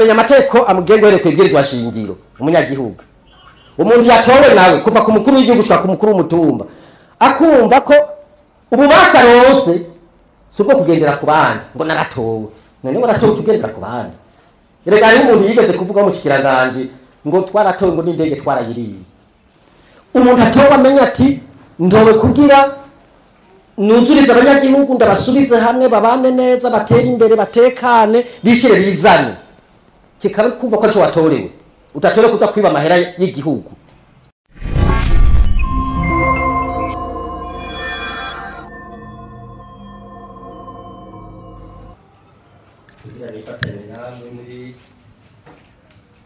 Akamenya amategeko amugenga uhereye kw'ibwirizwa shingiro. Umunyagihugu, umuntu yatowe nawe kuva ku mukuru w'igihugu gushika ku mukuru w'umutumba, akumva ko ububasha aronse si ubwo kugendera ku bandi, ngo naratowe. None waratowe uca ugendera ku bandi? Erega hariho umuntu yigeze kuvuga w'umushikiranganji ngo twaratowe, ngo n'indege twarayiriye. Umuntu atowe amenya ati ndowe kugira nuzurize abanyagihugu, ndabasubize hamwe, babane neza, batere imbere, batekane, bishire bizane. Kikaba kumva ko arico watorewe, utatorewe kuza kwiba amahera y'igihugu. Kugira nifatanye namwe muri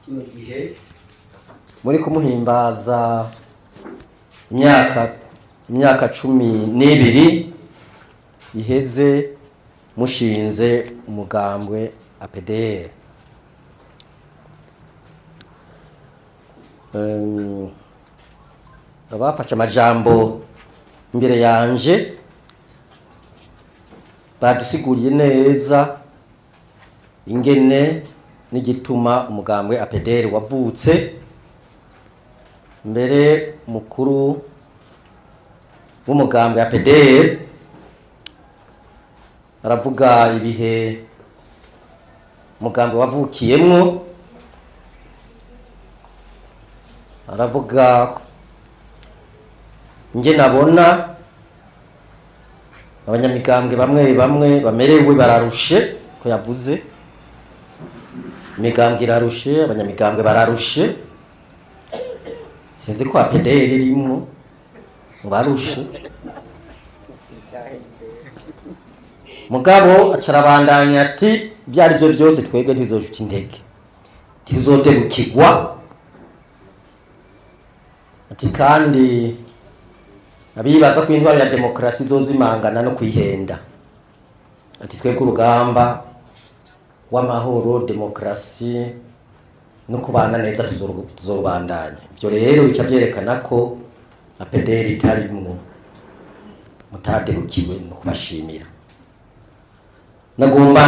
kino gihe muri kumuhimbaza imyaka 12 iheze mushinze umugambwe APDR. Abafashe amajambo imbere yanje badusiguriye neza ingene n'igituma umugambwe APDR wavutse. Mbere mukuru w'umugambwe APDR aravuga ibihe umugambwe wavukiyemwo, aravuga ingene abona abanyamigambwe bamwe bamwe bamerewe, bararushe, ko yavuze imigambwe irarushe, abanyamigambwe bararushe. Sinzi ko APDR irimwo mu barushe. Mugabo acarabandanya ati ibyo ari byo byose twebwe ntizojuta intege, ntizodebukirwa. Ati kandi abibaza ko intwaro ya demokarasi izozimangana no kwihenda, ati twebwe urugamba w'amahoro, demokarasi no kubana neza tuzorubandanya. Ibyo rero bica byerekana ko APDR itarimwo mutadebukiwe no kubashimira. Nagomba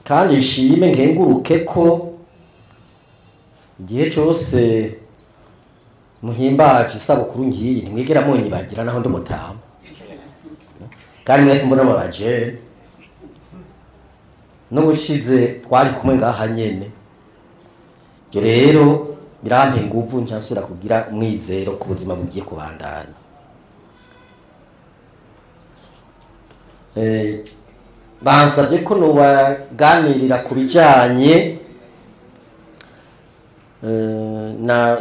kandi nshime nkenguruke ko igihe cyose muhimbaje isabukuru ngiyi ntimwigera munyibagira naho ndi mutamu, kandi mwese mbona mubaje. N'ubushize twari kumwe ngaha nyene. Ibyo rero birampa inguvu nsubira kugira umwizero ku buzima bugiye kubandanya. Bansabye ko nobaganirira ku bijanye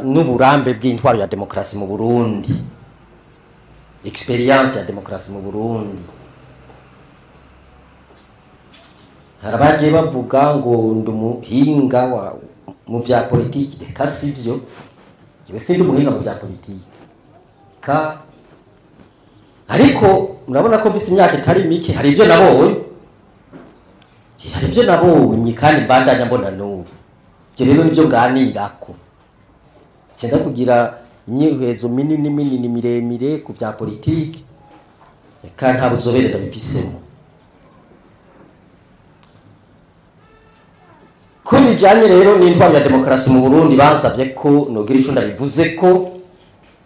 n'uburambe bw'intwaro ya demokarasi mu Burundi, experience ya demokarasi mu Burundi. Hari abagiye bavuga ngo ndi umuhinga mu vya politiki. Reka sivyo, jewe sindi umuhinga mu vya politiki ka, ariko murabona ko mfise imyaka itari mike, hari ivyo nabonye, hari ivyo nabonye kandi mbandanya mbona n'ubu. Ivyo rero nivyo nganirako. Sinza kugira imyihwezo minini minini miremire ku vya politiki, reka nta buzobere ndabifisemo. Kuri bijanye rero n'intwaro ya demokarasi mu Burundi, bansavye ko nogira ico ndabivuze ko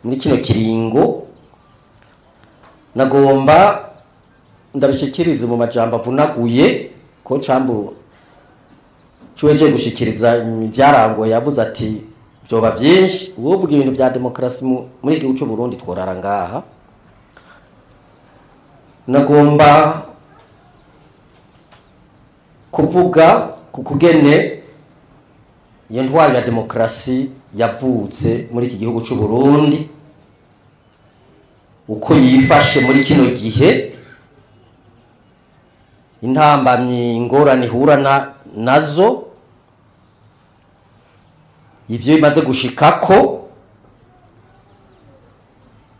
muri kino kiringo. Nagomba ndabishikirize mu majambo avunaguye, ko cambo cuweje gushikiriza ivyarango yavuze ati vyoba vyinshi uwovuga ibintu vya demokarasi muri igihugu c'u Burundi tworara ngaha. Nagomba kuvuga ku kugene iyo ntwaro ya demokarasi yavutse muri iki gihugu c'u Burundi, uko yifashe muri kino gihe, intambamyi, ingorane ihura nazo, ivyo bimaze gushikako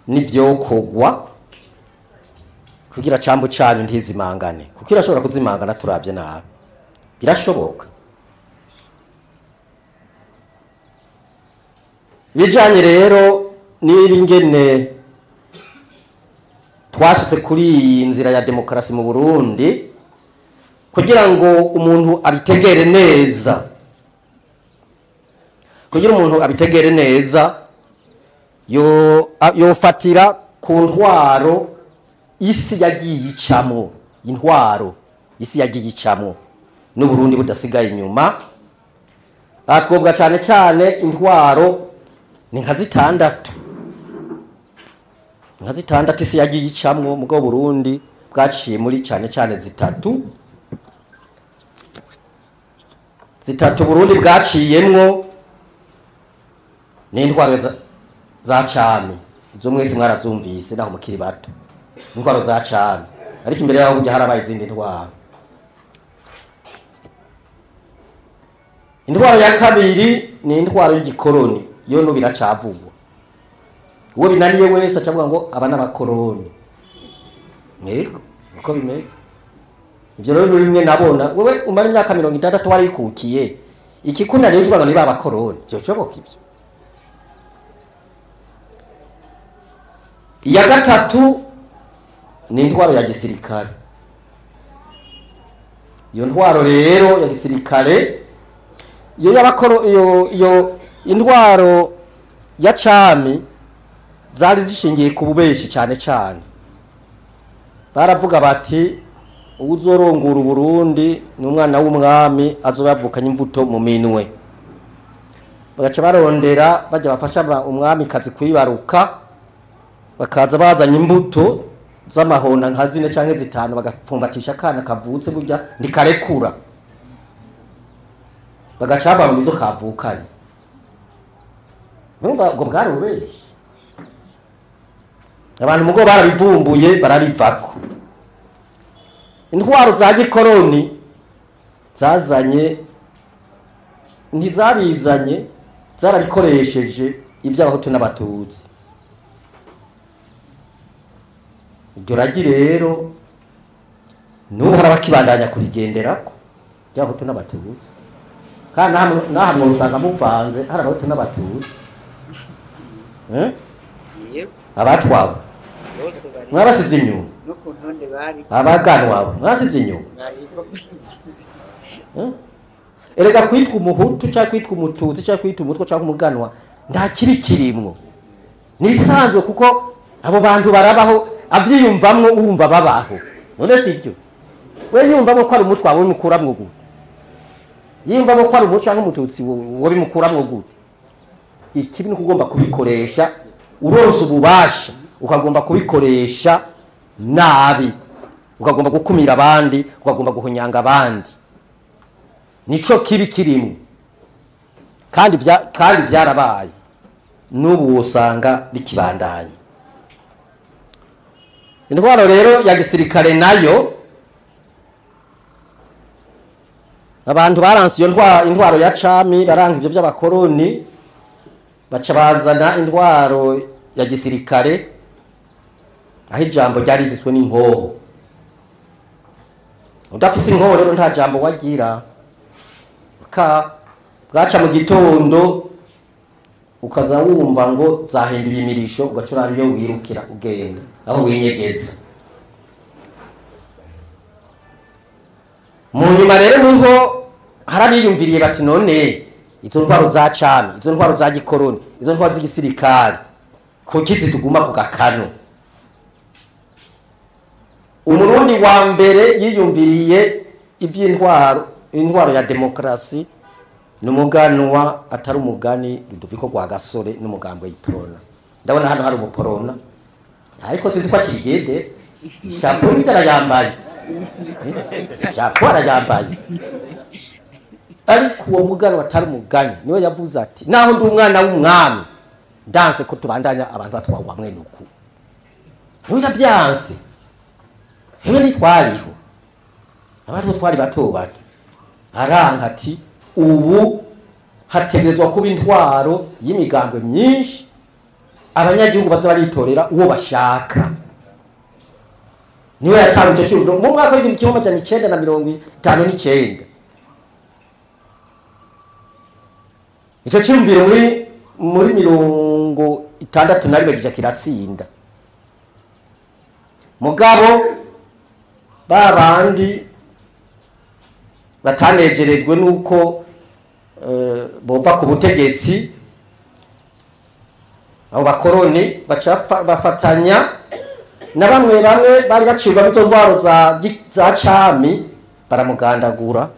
n'ivyokorwa kugira cambo canyu ntizimangane, kuko irashobora kuzimangana turavye nabi, birashoboka. Bijanye rero n'ibingene twashitse kuri iyi nzira ya demokarasi mu Burundi, kugira ngo umuntu abitegere neza. Kugira umuntu abitegere neza, yofatira ku ntwaro isi yagiye icamwo, intwaro isi yagiye icamwo n'Uburundi budasigaye inyuma. Aha twovuga cyane cyane intwaro ni nka zitandatu, nka zitandatu isi yagiye icamwo, mugabo Burundi bwaciye muri cyane cyane zitatu. Zitatu Burundi bwaciyemwo ni intwaro za cami, izo mwese mwarazumvise naho mukiri bato, intwaro za cami. Ariko imbere yaho burya harabaye izindi ntwaro. Intwaro ya kabiri ni intwaro y'igikoroni, yo no biracavugwa. Uwo binaniye wese acavuga ngo aba n'abakoroni. Yego, uko bimeze. Ivyo rero ni bimwe nabona, wewe umara imyaka 60 warikukiye, ikikunaniye uvuga ngo ni ba bakoroni, vyoshoboka ivyo? Iya gatatu ni intwaro ya gisirikare. Iyo ntwaro rero ya gisirikare, iyo y'abakoro, iyo intwaro ya cami zari zishingiye ku bubeshi cyane cyane. Baravuga bati uwuzorongora Uburundi ni umwana w'umwami azoba yavukanye imbuto mu minwe. Bagaca barondera bajya bafasha umwami kazi kwibaruka, bakaza bazanye imbuto z'amahonda nka zine canke zitanu, bagapfumbatisha akana kavutse burya ntikarekura, bagaca baba izo kavukanye. Urumva ubwo bwari ububeshi. Abantu mugo barabivumbuye barabivako. Intwaro za gikoroni zazanye, ntizabizanye, zarabikoresheje iby'abahutu n'abatutsi. Iryo ragi rero n'ubu hari abakibandanya kurigenderako, iby'abahutu n'abatutsi. Kandi nahamwe usanga muvanze hari abahutu n'abatutsi. Abatwabo mwabasize inyuma, abaganwabo mwabasize inyuma. Erega kwitwa umuhutu cyangwa kwitwa umututsi cyangwa kwitwa umutwa cyangwa umuganwa nta kibi kirimwo, nisanzwe, kuko abo bantu barabaho, avyiyumvamwo wumva babaho. None si ibyo? We yumvamwo ko ari umutwa wowe mukuramwo gute? Yiyumvamwo ko ari umuhutu cyangwa umututsi wowe bimukuramwo gute? Ikibi ni ukugomba kubikoresha, uronse ububasha ukagomba kubikoresha nabi, ukagomba gukumira abandi, ukagomba guhunyanga abandi. Nico kibi kirimo, kandi byarabaye, n'ubu usanga bikibandanye. Intwaro rero ya gisirikare nayo, abantu baranse iyo intwaro ya cami, baranka ivyo by'abakoroni, baca bazana intwaro ya gisirikare, aho ijambo ryari rigizwe n'inkoho. Udafise inkoho rero nta jambo wagira. Bwaca mu gitondo ukaza wumva ngo zahinduye imirisho, ugaca uraba iyo wirukira ugenda aho winyegeza. Mu nyuma rero niho harabiyumviriye bati none izo ntwaro za cami, izo ntwaro za gikoroni, izo ntwaro z'igisirikare kuki zituguma ku gakano? Umurundi wa mbere yiyumviriye iby'intwaro, intwaro ya demokrasi, ni umuganwa atari umugani Ludoviko Rwagasore n'umugambwe y'iprona. Ndabona hano hari umuporona, ariko sinzi ko akigende, ishapo arayambaye, ishapo arayambaye. Ariko uwo muganwa atari umugani niwe yavuze ati naho ndi umwana w'umwami ndanse ko tubandanya abantu batwagwa mwene uku. Niwe yabyanse. Hewe ntitwariho, abantu twari bato bato. Aranka ati ubu hategerezwa kuba intwaro y'imigambwe myinshi, abanyagihugu baza baritorera uwo bashaka. Niwe yatanze icyo cyumviro mu mwaka w'igihumbi kimwe amajana icenda na mirongo itanu n'icenda. Icyo cyumviro muri 61 gija kiratsinda. Mugabo babandi batanejerejwe nuko bova ku butegetsi, Abo bakoroni bafatanya na bamwe bamwe bari bacibwa mu ntwaro za cami, baramugandagura.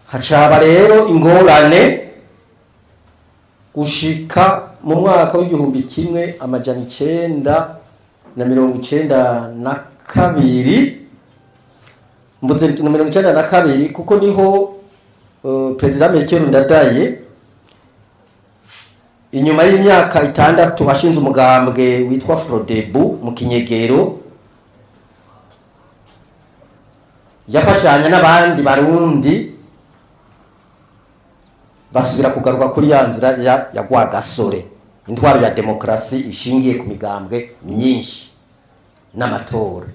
Hacaba rero ingorane gushika mu mwaka w'1992, mvuze na 92 kuko niho Perezida Melchior Ndadaye inyuma y'imyaka 6 ashinze umugambwe witwa Frodebu mu kinyegero, yafashanya n'abandi Barundi basubira kugaruka kuri ya nzira ya Rwagasore, intwaro ya demokrasi ishingiye ku migambwe myinshi n'amatora.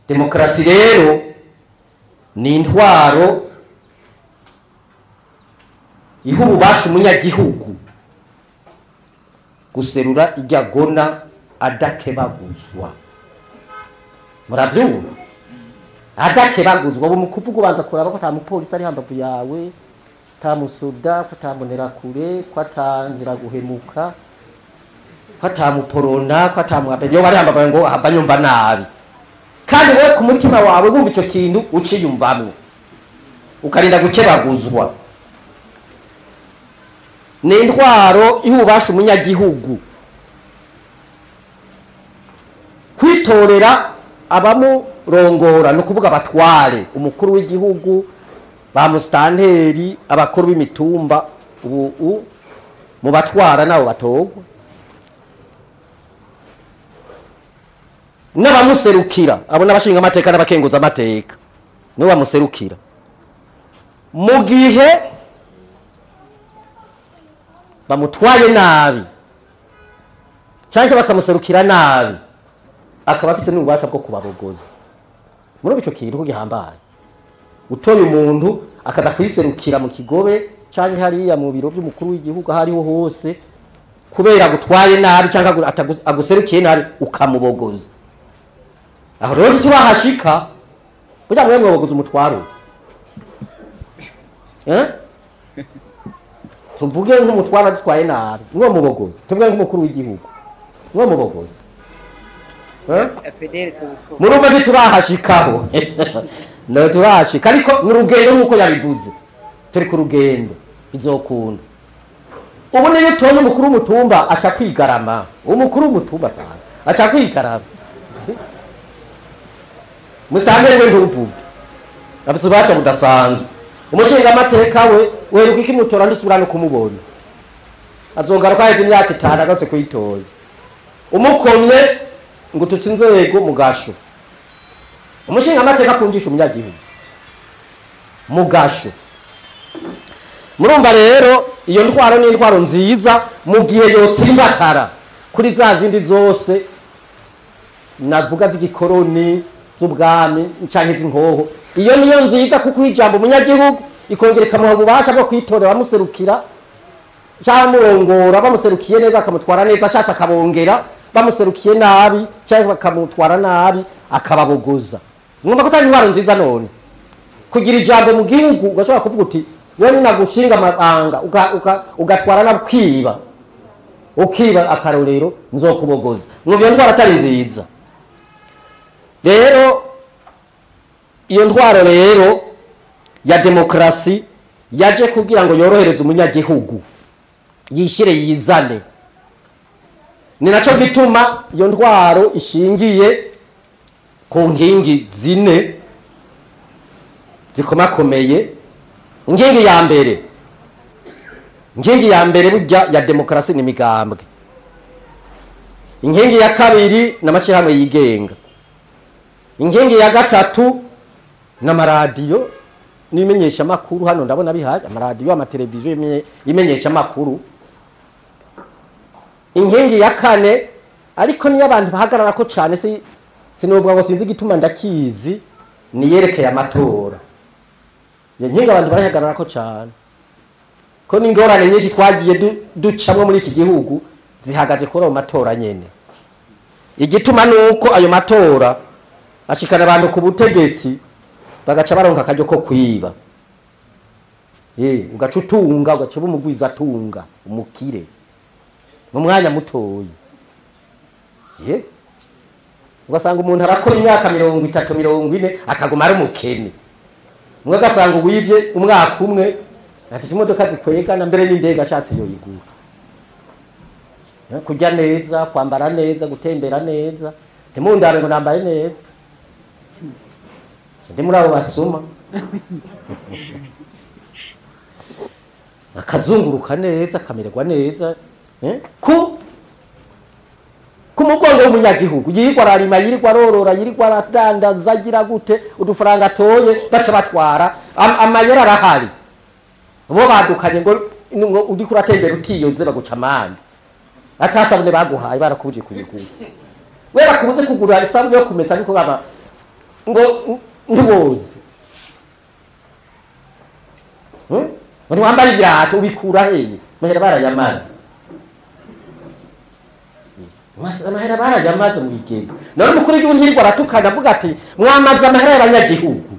Demokrasi rero ni intwaro iha ububasha umunyagihugu guserura ijya gona adakebaguzwa. Murabyumva? Adakebaguzwa ubu mu kuvuga ubanza kuraba ko ata mupolisi ari hambavu yawe, ata musoda, ko ata mbonerakure, ko ata nzira guhemuka, ko ata muporona, ko ata mwapedi. Yo bari hambavu ngo hava nyumva nabi. Kandi wowe ku mutima wawe wumva ico kintu uciyumvamwo, ukarinda gukebaguzwa. Ni intwaro iha ububasha umunyagihugu kwitorera abamurongora, ni ukuvuga abatware, umukuru w'igihugu, ba musitanteri, abakuru b'imitumba, ubu mu batwara nabo batogwa, n'abamuserukira, abo n'abashinga amateka n'abakenguza amateka nibo bamuserukira. Mu gihe bamutwaye nabi cyangwa bakamuserukira nabi, akaba afise n'ububasha bwo kubabogoza. Muri ico kintu ko gihambaye, utoye umuntu akaza kwiserukira mu kigobe cyangwa hariya mu biro by'umukuru w'igihugu hariho hose, kubera gutwaye nabi cyangwa aguserukiye nabi ukamubogoza. Aho rero turahashika burya mwe mwobogoza umutwaro, tuvuge nk'umutwaro adutwaye nabi mwo mubogoza, tuvuge nk'umukuru w'igihugu mwo mubogoza. Murumva ntiturahashikaho, no turahashika, ariko n'urugendo nk'uko yabivuze, turi ku rugendo bizokunda. Ubu niyo utonye umukuru w'umutumba aca kwigarama, umukuru w'umutumba sana aca kwigarama, musange rero ntuvuge, afite ububasha budasanzwe. Umushinga amateka we weruka ikimutora ndusubira no kumubona, azogaruka haheze imyaka 5 agarutse kuyitoza. Umukomye ngo tutse inzego mugasho. Umushinga amateka akungisha umunyagihugu mugasho. Murumva rero iyo ntwaro ni intwaro nziza mu gihe yotsimbatara kuri za zindi zose navuga z'igikoroni, z'ubwami canke z'inkoho. Iyo niyo nziza kuko ijambo umunyagihugu ikongera ikamuha ububasha bwo kwitorera bamuserukira cyangwa murongora, bamuserukiye neza akamutwara neza, ashatse akabongera, bamuserukiye nabi cyangwa bakamutwara nabi akababogoza. Mwumva ko atari intwaro nziza none kugira ijambo mu gihugu ugashobora kuvuga uti wewe nagushinga amabanga ugatwara nabwiba ukiba akarorero nzokubogoza. Mwumva iyo ntwaro atari nziza. Rero iyo ntwaro rero ya demokrasi yaje kugira ngo yorohereze umunyagihugu yishire yizane. Ni naco gituma iyo ntwaro ishingiye ku nkingi zine zikomakomeye. Inkingi ya mbere, inkingi ya mbere burya ya demokrasi ni imigambwe. Inkingi ya kabiri n'amashyirahamwe yigenga. Inkingi ya gatatu n'amaradiyo n'imenyesha makuru. Hano ndabona bihari amaradiyo, amateleviziyo imenyesha makuru. Inkingi ya kane ariko niyo abantu bahagarara ko cyane, sinubwo ngo sinzi igituma ndakizi, ni yerekeye amatora. Iyo nkingi abantu barahagarara ko cyane, ko n'ingorane nyinshi twagiye ducamwo muri iki gihugu zihagaze kuri ayo matora nyene. Igituma nuko ayo matora ashikana abantu ku butegetsi bagaca baronka akaryo ko kwiba. Ugaca utunga, ugaca uba umugwiza atunga, umukire mu mwanya mutoyi. Ugasanga umuntu arakora imyaka 30 40 akaguma ari umukene. Mwe ugasanga uwivye umwaka umwe afise imodoka zikwegana mbere n'indege ashatse yoyigura. Kurya neza, kwambara neza, gutembera neza. Ntimundabe ngo nambaye neza. Sindi muri abo basuma. Akazunguruka neza, akamererwa neza. Ku mugongo w'umunyagihugu yirirwa ararima, yirirwa arorora, yirirwa aradandaza, agira gute, udufaranga atoye baca batwara. Amayera arahari. Bo badukanye ngo uriko uratembera utiyoze baguca amande. Atasabune baguhaye barakubuje kuyigura. We bakubuze kugura isabune yo kumesa niko baba ngo ntiwoze. Ngo wambara ibirato ubikura hehe? Mahera barayamaze. Amahera barayamaze mu bigega. None umukuru w'igihugu ntirirwa aratukana avuga ati mwamaze amahera y'abanyagihugu.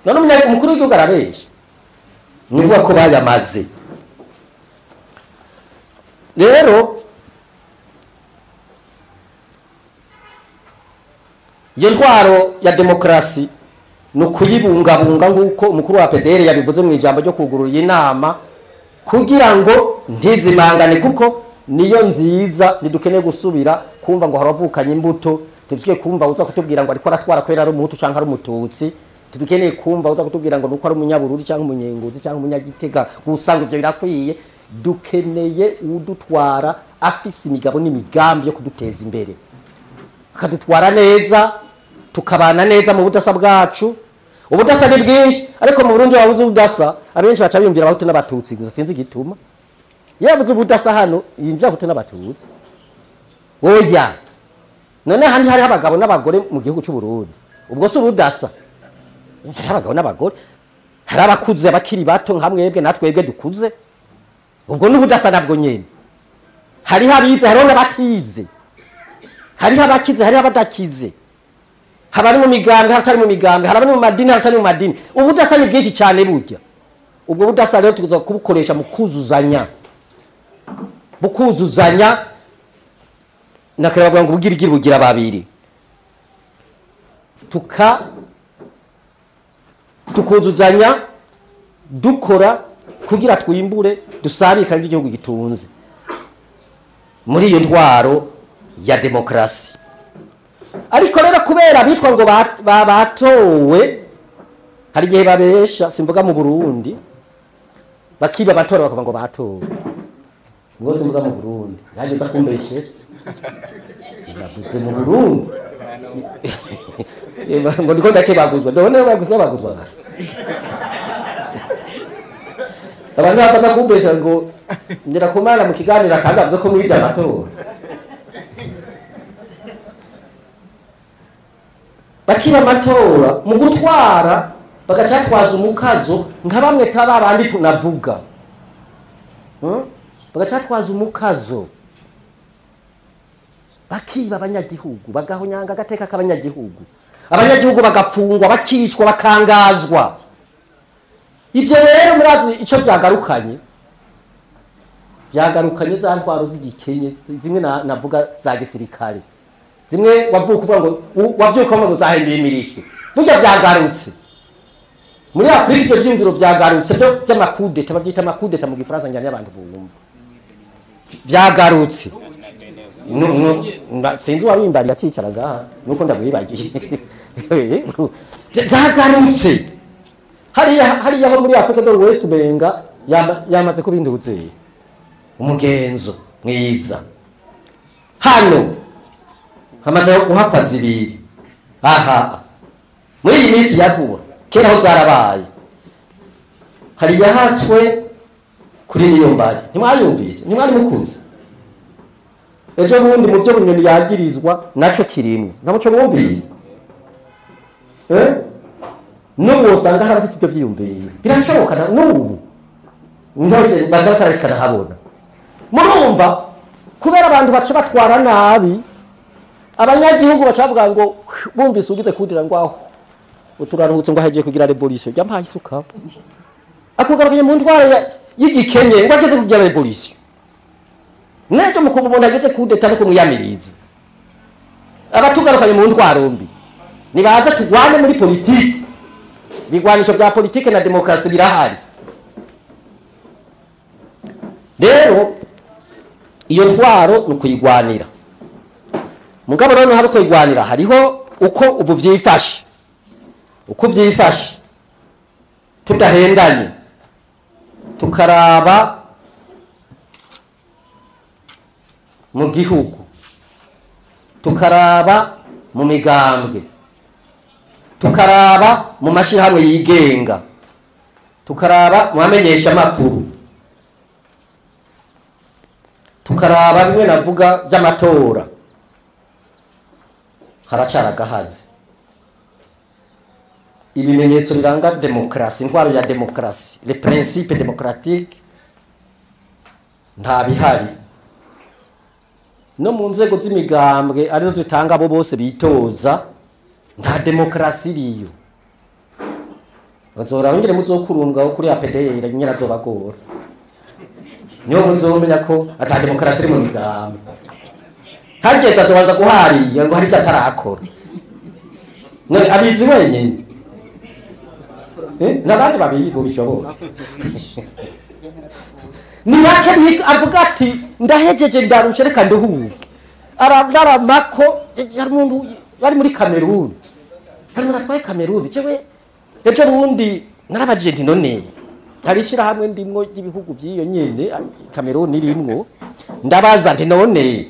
None umukuru w'igihugu arabesha. Nuvuga ko bayamaze. Rero iyo ntwaro ya demokrasi ni ukuyibungabunga nk'uko umukuru wa PDR yabivuze mu ijambo ryo kugurura inama, kugira ngo ntizimangane, kuko niyo nziza. Ntidukeneye gusubira kumva ngo haravukanye imbuto, tuzuke kumva uza kutubwira ngo ariko aratwara kwera ari umuhutu canke ari umututsi. Tudukeneye kumva uza kutubwira ngo nuko ari umunyabururi canke umunyenguzi canke umunyagitega gusa, ngo ivyo birakwiye. Dukeneye udutwara afise imigabo n'imigambi yo kuduteza imbere, akadutwara neza, tukabana neza mu budasa bwacu. Ubudasa ni bwinshi, ariko mu Burundi wabuze ubudasa abenshi baca biyumvira abahutu n'abatutsi gusa, sinzi igituma. Yabuze ubudasa hano yimvira abahutu n'abatutsi. Oya, none handi hari abagabo n'abagore mu gihugu cy'u Burundi, ubwo si ubudasa? Hari abagabo n'abagore, hari abakuze, abakiri bato nka mwebwe natwebwe dukuze, ubwo n'ubudasa nabwo nyene. Hariho abize, hariho n'abatize, hariho abakize, hariho abadakize, hari mu migambwe, hatari mu migambwe, hari mu madini, hatari mu madini. Ubudasa ni bwinshi cyane burya. Ubwo budasa rero tuza kubukoresha mu kuzuzanya, bukuzuzanya. Nakera ngo ubugirigiri bugira babiri, tukuzuzanya dukora kugira twimbure, dusabikane igihugu gitunze muri iyo ntwaro ya demokrasi. Ariko rero kubera bitwa ngo batowe, hari igihe babesha, simvuga mu Burundi, bakiba batora bakavuga ngo batowe. Ngo simvuga mu Burundi, naje nza kumbeshe. Sinavuze mu Burundi. Ngo ndiko ndakebaguzwa, ndabona baguzwa. Abantu bafata kumbesha ngo ngera kumana mu kiganiro atangaza ko mwivye amatora. Bakira amatora mu gutwara bagacatwaza umukazo nka bamwe tababandi tunavuga. Bagacatwaza umukazo, bakiba abanyagihugu, bagahonyanga agateka k'abanyagihugu, abanyagihugu bagapfungwa, bakicwa, bakangazwa. Ibyo rero murazi ico byagarukanye. Byagarukanye za ntwaro z'igikenye zimwe navuga za gisirikare, zimwe wavuka uvuga ngo wavyuka ngo zahinduye imirisho. Burya byagarutse muri Afrika, ivyo vyiyumviro byagarutse byo by'amakudeta, bavyita amakudeta mu Gifaransa njyana y'abantu bumva. Byagarutse. Sinzi uwabimbariye akicara ngaha nuko ndamwibagiye. Byagarutse hariya ho muri Afrika dore wese ubenga yamaze kubinduze umugenzo mwiza. Hano hamaze guhakwa zibiri. Aha muri iyi minsi ya vuba, kera ho zarabaye. Hari yahatswe kuri Niyombare, ntimwayumvise, ntimwari mukuze. Ejo bundi mu byo Bunyoni yagirizwa naco kirimwe, ntamuco mwumvise. N'ubu usanga hari abafite ibyo vyiyumviro, birashoboka n'ubu ntose badakarishana habona. Murumva kubera abantu baca batwara nabi, abanyagihugu baca bavuga ngo bumvise ugize kudira ngo aho uturaruhutse ngo hagiye kugira revolution, jya mpaye isuka. Akugarukanye mu ntwaro y'igikenye ngo ageze kugira revolution. Nejo mu kuva umuntu ageze coup d'état no kumwiyamiriza. Abatugarukanye mu ntwaro mbi. Nibaza tugwane muri politiki. Ibigwanisho bya politike na demokarasi birahari. Rero iyo ntwaro ni ukuyigwanira. Mugabo rero hari kuyigwanira hariho uko ubu vyifashe. Uko vyifashe tudahendanye tukaraba mu gihugu, tukaraba mu migambwe, tukaraba mu mashirahamwe yigenga, tukaraba mu bamenyesha makuru, tukaraba bimwe navuga by'amatora, haracara gahazi. Ibimenyetso biranga demokarasi, intwaro ya demokarasi, les principes démocratiques nta bihari. No mu nzego z'imigambwe arizo zitanga abo bose bitoza, nta demokarasi iriyo. Bazora bongere muzokurunga kuri APDR nyine azobagora. Niyo muzomenya ko ata demokarasi iri mu migambwe. Hageze azobanza guhariya ngo hari ibyo atarakora. None abizi wenyine. N'abandi babiri bo bishobora. Ni bake avuga ati ndahejeje ndarushe reka nduhuke. Araramako hari umuntu bari muri Cameroon. Hari umuntu atwaye Cameroon jewe ejo bundi narabajije nti none hari ishirahamwe ndimwo ry'ibihugu by'iyo nyene Cameroon irimwo, ndabaza nti none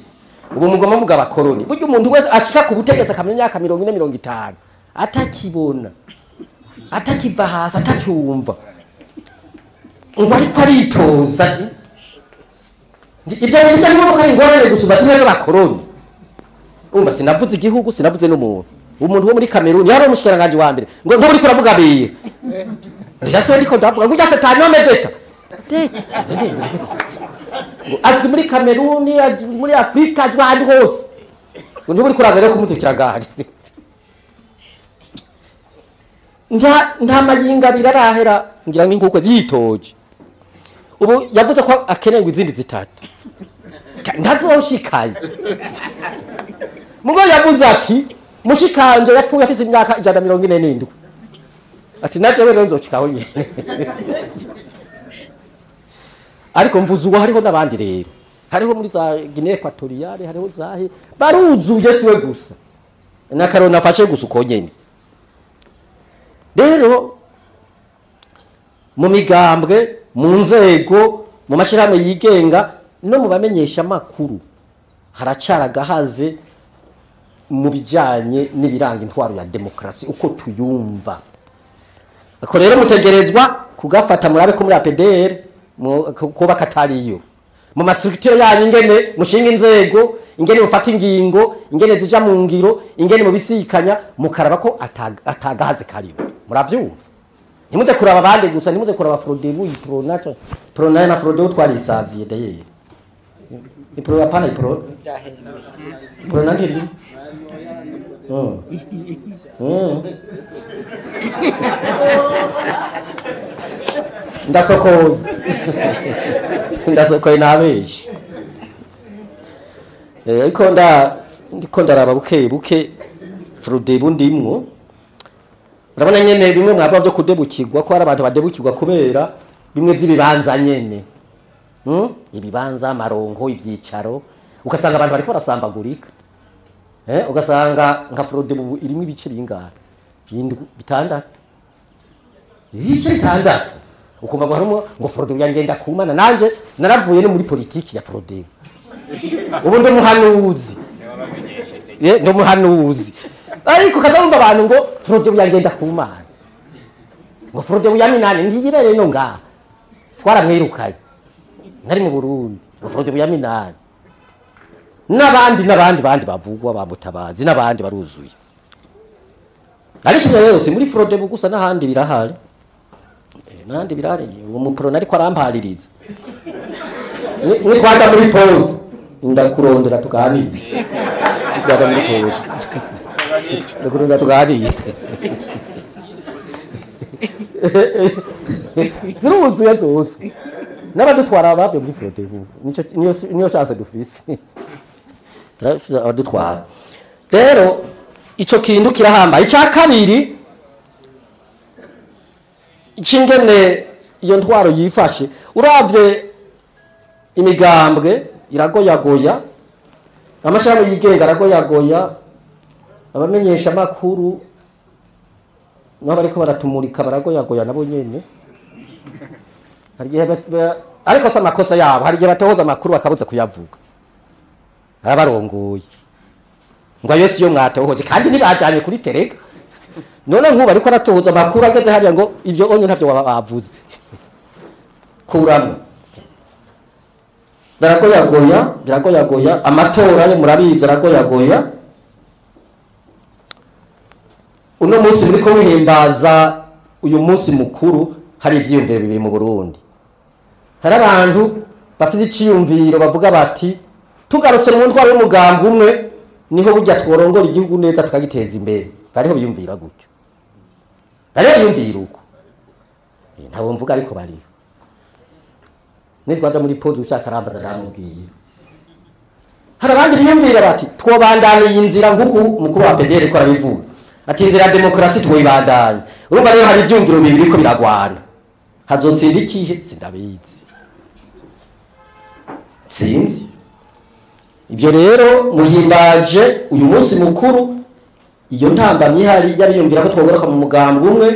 ubu mugoma muga abakoroni buryo umuntu wese ashika ku butegetsi akamenya imyaka 40 50 atakibona atakiva hasi atacumva ngo ariko aritoza ibyo bintu byarimo ko ari ingorane gusumba kimwe n'abakoroni. Umva sinavuze igihugu sinavuze n'umuntu. Umuntu wo muri Cameroon yari umushikiranganje wa mbere ngo ngo uriko uravuga biye. Ndase ndiko ndavuga ngo ujya satani deta. Azwi muri Cameroon, azwi muri Afrika, azwi ahandi hose. Ngo ntuburi kuraza rero kumutekera gahari. Nta mayinga birarahera ngira ngo inkuko ziyitoje. Ubu yavuze ko akeneye izindi zitatu. Ntazoshikaye. Mugo yavuze ati mushikanje yapfuye afite imyaka 147. Ati naje rero nzoshikaho nyene. Ariko mvuze uwo hariho n'abandi rero. Hariho muri za Guinea Equatoriale, hariho zahe baruzuye siwe gusa. Na karona afashe gusa uko nyene. Rero mu migambwe, mu nzego, mu mashirahamwe yigenga no mu bamenyesha makuru haracara gahaze mu bijanye n'ibiranga intwaro ya demokarasi uko tuyumva. Ako rero mutegerezwa kugafata murabe ko muri APDR kuba katariyo. Mu mastructure yanyu ingene mushinga inzego, ingene mufata ingingo, ingene zija mu ngiro, ingene mubisikanya mukaraba ko atagahaze kariyo. Muravyumva? Ntimuze kuraba abandi gusa, ntimuze kuraba Frodebu, Iprona, Prona na Frodebu twarisaziye deye. Ipro apana Ipro. Prona ndiri. Ndasokoye. Ndasokoye nabeje. Ariko ndiko ndaraba buke buke Frodebu ndimwo. Urabona nyene bimwe mwava byo kudebukirwa ko hari abantu badebukirwa kubera bimwe by'ibibanza nyene. Ibibanza, amarongo, ibyicaro, ugasanga abantu bariko barasambagurika. Ugasanga nka Frodebu irimo ibice bingahe? Bitandatu. Ibice bitandatu. Ukumva ngo harimo ngo Frodebu yangenda kumana nanje naravuye no muri politiki ya Frodebu. Ubu ndi muhanuzi. Ndi muhanuzi. Ariko kazumva abantu ngo Frodebu yangenda kumana. Ngo Frodebu yaminani ngigirere no ngaha. Twaramwirukaye. Nari mu Burundi. Ngo Frodebu yaminani. N'abandi n'abandi bandi bavugwa bamutabazi n'abandi baruzuye. Ariko rero si muri Frodebu gusa n'ahandi birahari. N'ahandi birahari. Uwo muprona ariko arampaririza. Ni twaza muri pause. Ndakurondera tuganire. Twaza muri pause. Ndakurondera tuganire. Ziruzuye zuzuye. N'abadutwara bavuye muri Frodebu. Nico niyo chance dufise. Turafise abadutwara. Rero ico kintu kirahambaye. Icya kabiri ikingene iyo ntwaro yifashe, uravye imigambwe iragoyagoya, amashami yigenga aragoyagoya, abamenyesha makuru nabo bariko baratumurika baragoyagoya nabo nyene. Hari igihe ariko si amakosa yabo, hari igihe batohoza amakuru bakabuza kuyavuga, arabarongoye ngo ayo siyo mwatohoje kandi ntibajanye kuri tereka. None nkuba ariko aratohoza amakuru ageze hariya ngo ivyo onye ntavyo bavuze, kuramo baragoyagoya, biragoyagoya. Amatora yo murabizi aragoyagoya. Uno munsi muriko muhimbaza uyu munsi mukuru, hari ivyiyumviro bibiri mu Burundi. Hari abantu bafite iciyumviro bavuga bati tugarutse mu ntwaro y'umugambi umwe niho burya tworongora igihugu neza tukagiteza imbere. Bariho biyumvira gutyo, bariho biyumvira uko, ntabo mvuga ariko bariho. Nitwaja muri pause ushaka arambaza ndamubwira. Hari abandi biyumvira bati twobandaniye inzira nk'uku umukuru wa PDR ko arabivuga ati inzira ya demokarasi twoyibandanye. Urumva rero hari ivyumviro bibiri biriko biragwana, hazotsinda ikihe sindabizi, sinzi. Ivyo rero muhimbaje uyu munsi mukuru, iyo ntambamyi ihari y'abiyumvira ko twogaruka mu mugambi umwe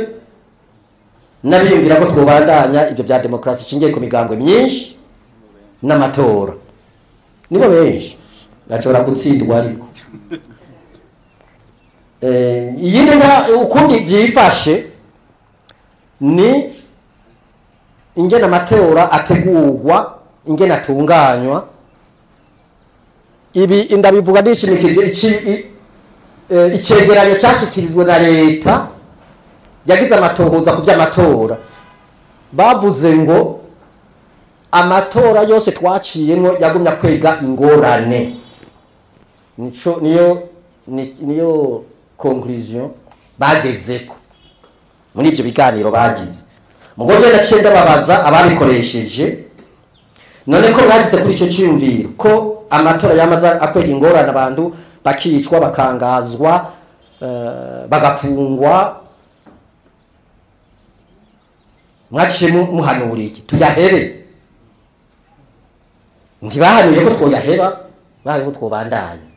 n'abiyumvira ko twobandanya ivyo bya demokarasi ishingiye ku migambwe myinshi n'amatora. Nibo benshi bashobora gutsindwa. Ariko iyindi ukundi vyifashe ni ingene amatora ategurwa, ingene atunganywa. Ibi ndabivuga nishimikije icegeranyo cyashikirijwe na leta yagize amatohoza ku vy'amatora. Bavuze ngo amatora yose twaciyemwo yagumya kwega ingorane. Nico niyo conclusion bagezeko muri ivyo biganiro bagize. Mugoje ndaciye ndababaza ababikoresheje, none ko bashitse kuri ico ciyumviro ko amatora yamaze akwega ingorane, abantu bakicwa, bakangazwa, bagafungwa, mwaciye muhanura iki? Tuyahebe? Ntibahanuye ko twoyaheba, bahanuye ko twobandanya.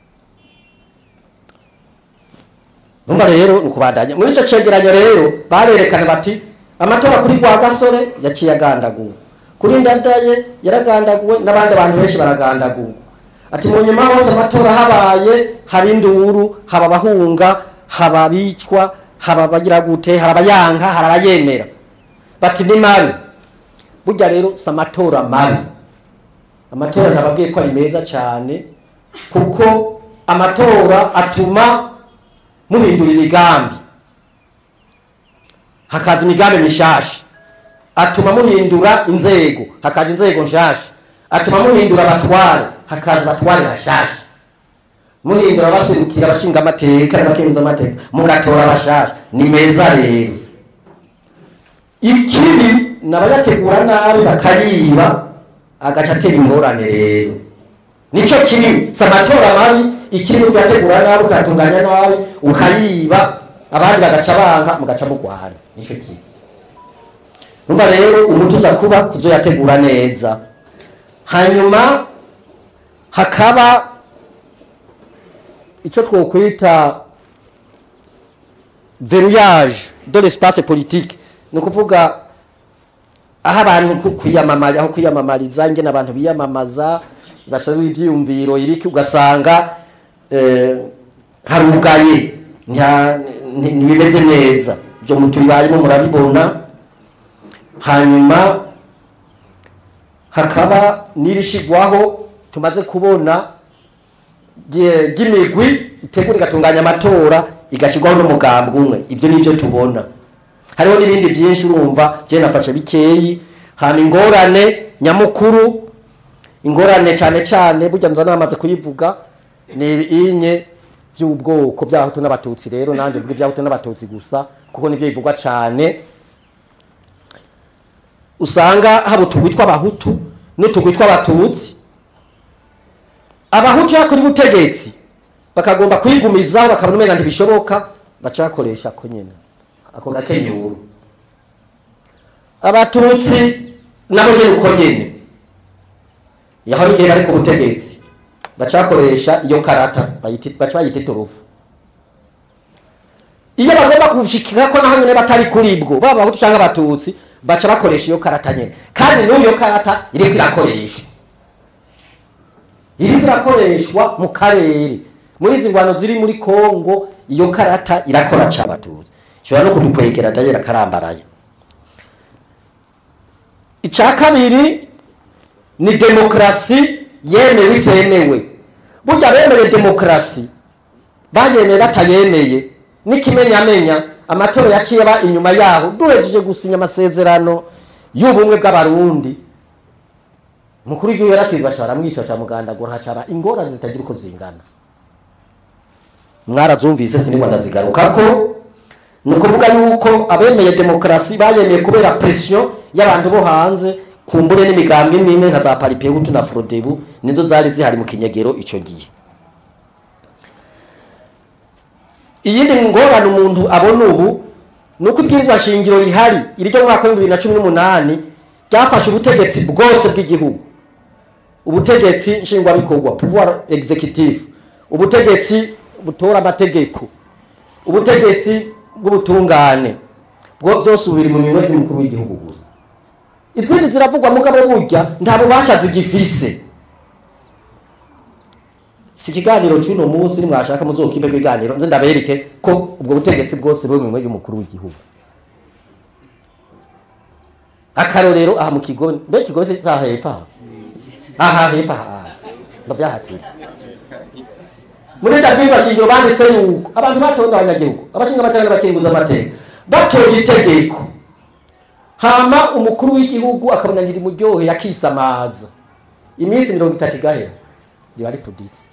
Numva rero nukubandanya. Muri ico cegeranyo rero barerekana bati amatora kuri Rwagasore yaciye agandaguwe, kuri Ndadaye yaragandaguwe, n'abandi bantu benshi baragandaguwe. Ati mu nyuma hose amatora habaye hari induru, haba abahunga, haba abicwa, haba abagira gute, hari abayanka, hari abayemera. Bati ni mabi. Burya rero si amatora mabi, amatora nababwiye ko ari meza cyane, kuko amatora atuma muhindura imigambi, hakaza imigambi mishasha, atuma muhindura inzego, hakaza inzego nshasha, atuma muhindura abatware, hakaza abatware bashasha, muhindura abaserukira abashinga amateka n'abakenguza amateka, mugatora abashasha. Ni meza rero. Ikibi nabayategura nabi bakayiba, agaca atera ingorane rero. Nico kibi, si amatora mabi. Ikibi ugategura nabi, ukatunganya nabi, ukayiba, abandi bagaca banka, mugaca mugwana. Nico kibi. Numva rero umuti uza kuba kuzoyategura neza. Hanyuma hakaba ico twokwita verrouillage de l'espace politique, ni ukuvuga aho abantu kwiyamamariza, aho kwiyamamariza, ingene abantu biyamamaza basaba ivyiyumviro ibiki, ugasanga harugaye, ntibimeze neza. Ibyo mutubayemo murabibona. Hanyuma hakaba n'irishigwaho tumaze kubona ry'imigwi itegura igatunganya amatora, igashirwaho n'umugambi umwe. Ibyo nibyo tubona. Hariho n'ibindi byinshi, urumva je nafashe bikeyi. Hama ingorane nyamukuru, ingorane cyane cyane burya nza namaze kuyivuga, ni inye by'ubwoko by'abahutu n'abatutsi. Rero nanje mvuga iby'abahutu n'abatutsi gusa kuko nivyo bivugwa cyane. Usanga haba utugwi tw'abahutu n'utugwi tw'abatutsi. Abahutu bakora ubutegetsi bakagomba kwigumizaho, bakabona umenga ntibishoboka, baca bakoresha ko nyene ako gakenyuro. Abatutsi nabo nyene uko nyene, yaho igihe bari ku butegetsi baca bakoresha iyo karata, baca bayita iturufu. Iyo bagomba kushikira ko naho nyene batari kuri bwo, baba abahutu canke abatutsi, baca bakoresha iyo karata nyene. Kandi n'uyo karata iriko irakoreshwa, iriko irakoreshwa mu karere. Muri izi ngwano ziri muri Kongo, iyo karata irakora cane abatutsi, ishobora no kudukwegera dayera karambaraye. Ica kabiri ni demokrasi yemewe itemewe. Burya bemeye demokrasi, bayemeye batayemeye, n'ikimenyamenya amatora yaciye aba inyuma yaho duhejeje gusinya amasezerano y'ubumwe bw'abarundi, mukuru w'igihugu yaratsinzwe, baca baramwica, baca bamugandagura, haca ingorane zitagira uko zingana. Mwarazumvise, sinigwa ndazigarukako. Ni ukuvuga yuko abemeye demokrasi bayemeye kubera pression y'abantu bo hanze, kumbure n'imigambwe imwe nka za Palipehutu na Frodebu nizo zari zihari mu kinyegero ico gihe. Iyindi ngorane umuntu abona ubu ni uko ibwirizwa shingiro rihari iryo mwaka w'ibihumbi bibiri na cumi n'umunani ryafashe ubutegetsi bwose bw'igihugu, ubutegetsi nshingwabikorwa pouvoir exécutif, ubutegetsi butora amategeko, ubutegetsi bw'ubutungane, bwo byose biri mu minwe y'umukuru w'igihugu gusa. Izindi ziravugwa, mugabo burya nta bubasha zigifise. Si ikiganiro cy'uno munsi, nimwashaka muzokipe ibiganiro nze ndabereke ko ubwo butegetsi bwose buri mu minwe y'umukuru w'igihugu. Akarorero aha mu Kigobe, mbe Kigobe se saha hepfo aha? Aha hepfo aha ndavyahatira. Muri rya bwirizwa shingiro banditse yuko abantu batonda abanyagihugu, abashinga amateka n'abakenguza amateka, batoye itegeko, hama umukuru w'igihugu akabona ntirimuryohe, yakisamaza, iminsi 30 igahera riba rifuditse.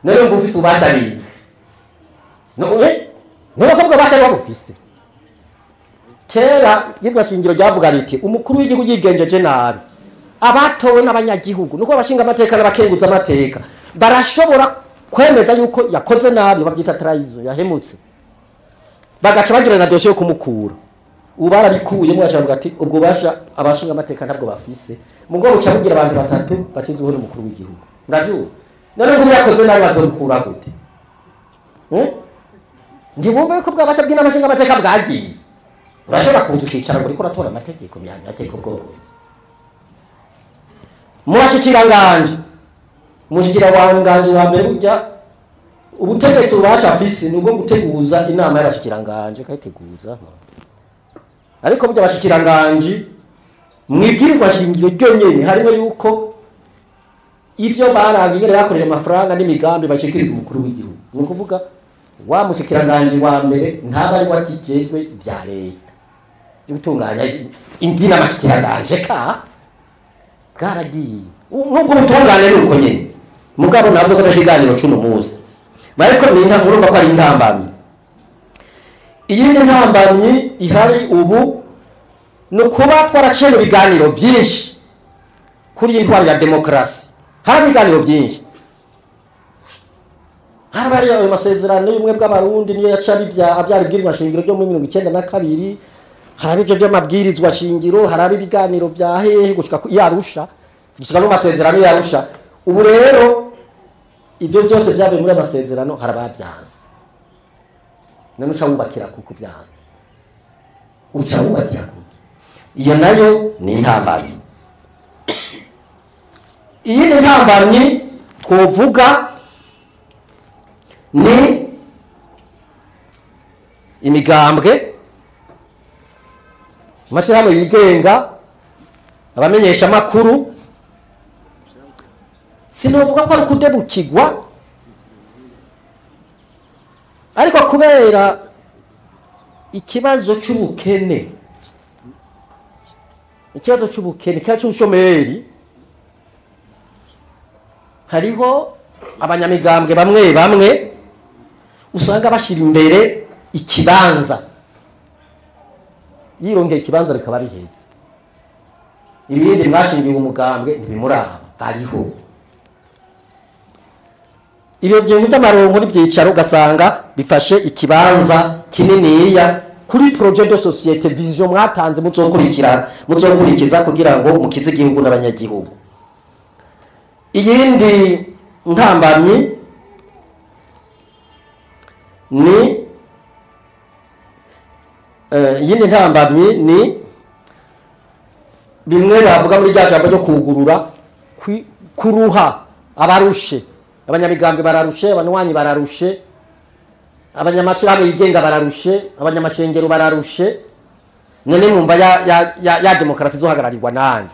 None ngo ufise ububasha bindi none nuko ubwo bubasha buba bufise. Kera iryo shingiro ryavuga riti umukuru w'igihugu yigenjeje nabi, abatowe n'abanyagihugu, nuko abashinga amateka n'abakenguza amateka barashobora kwemeza yuko yakoze nabi, babyita trahison, yahemutse, bagaca bagira na dossier yo kumukura. Ubu barabikuyemo, bacavuga ati ubwo basha abashinga amateka ntabwo bafise, mugo buca bugira abantu batatu bakizweho n'umukuru w'igihugu. Murabyumva? None ngo yakoze nabi bazomukura gute? Ntibumva yuko bwabasha bw'inama nshinga amateka bwagiye? Urashobora kuza ukicara ngo uriko uratora amategeko, myanya bworozi. Mu bashikiranganji, umushikiranganji wa mbere burya ubutegetsi ububasha afise ni ubwo guteguza inama y'abashikiranganji, akayiteguza. Ariko burya abashikiranganji mwibwirizwa shingiro ryonyene harimo yuko ivyo barabiye bakoresheje amafaranga n'imigambi bashikiriza umukuru w'igihugu. Ni ukuvuga wa mushikiranganji wa mbere ntaba ari wakijejwe bya leta byo gutunganya indi n'amashikiranganji ka bwaragiye. Nubwo butungane ni uko nyene, mugabo navyo ko ikiganiro c'uno munsi, ariko ni urumva ko ari intambamyi. Iyindi ntambamyi ihari ubu ni ukuba twaraciye mu biganiro byinshi kuri iyi ntwaro ya demokarasi. Hari ibiganiro byinshi, hari ayo masezerano y'ubumwe bw'abarundi niyo yaca abyara ibwirizwa shingiro byo muri 92, hari ibyo by'amabwirizwa shingiro, hari ibiganiro bya hehe gushika ku Arusha, gushika no masezerano ya Arusha. Ubu rero ibyo byose byavuye muri amasezerano hari ababyanze. None uca wubakira kuko byanze, uca wubakira kuko iyo nayo ni intambamyi. Iyi ni intambamyi twovuga ni imigambwe, amashirahamwe yigenga, abamenyesha amakuru. Sinovuga ko ari ukudebukirwa, ariko kubera ikibazo c'ubukene, ikibazo c'ubukene, ikibazo c'ubushomeri, hariho abanyamigambwe bamwe bamwe usanga bashira imbere ikibanza, yirongeye ikibanza bikaba biheze. Ibindi mwashingiye umugambwe ntibimuraba, bariho. Ibyo bintu by'amaronko n'ibyicaro ugasanga bifashe ikibanza kininiya kuri projet de société, vision mwatanze muzokurikira, muzokurikiza kugira ngo mukize igihugu n'abanyagihugu. Iyindi ntambamyi ni iyindi ntambamyi ni bimwe bavuga muri rya jambo ryo kugurura, kuruha, abarushe, abanyamigambwe bararushe, abanywanyi bararushe, abanyamashirahamwe yigenga bararushe, abanyamashengero bararushe. None mwumva ya demokarasi izohagararirwa nande?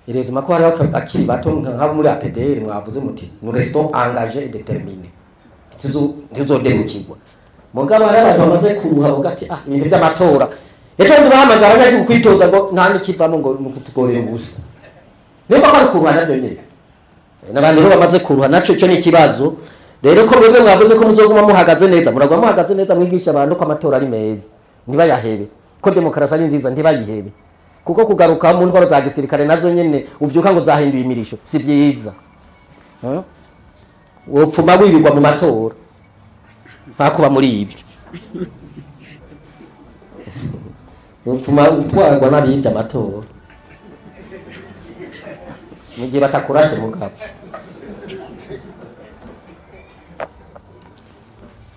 Irezima ko hariho akiri bato nk'abo muri APDR mwavuze muti nous restons engagés et déterminés, ntituzodemukirwa. Mugabo hari abantu bamaze kuruha bavuga ati ah, ibintu by'amatora ejo bundi bahamagara abanyagihugu kwitoza ngo nta n'ikivamo, ngo ni ukutugorera ubusa. Nimba ko ari kuruha navyo nyene, n'abantu rero bamaze kuruha, naco ico ni ikibazo. Rero ko mwebwe mwavuze ko muzoguma muhagaze neza, muraguma muhagaze neza, mwigisha abantu ko amatora ari meza ntibayahebe, ko demokarasi ari nziza ntibayihebe, kuko kugaruka mu ntwaro za gisirikare nazo nyene uvyuka ngo zahinduye imirisho si vyiza. Wopfuma wibigwa mu matora ntakuba muri ivyo, wopfuma utwarwa n'abivye amatora mu gihe batakurashe. Mugabo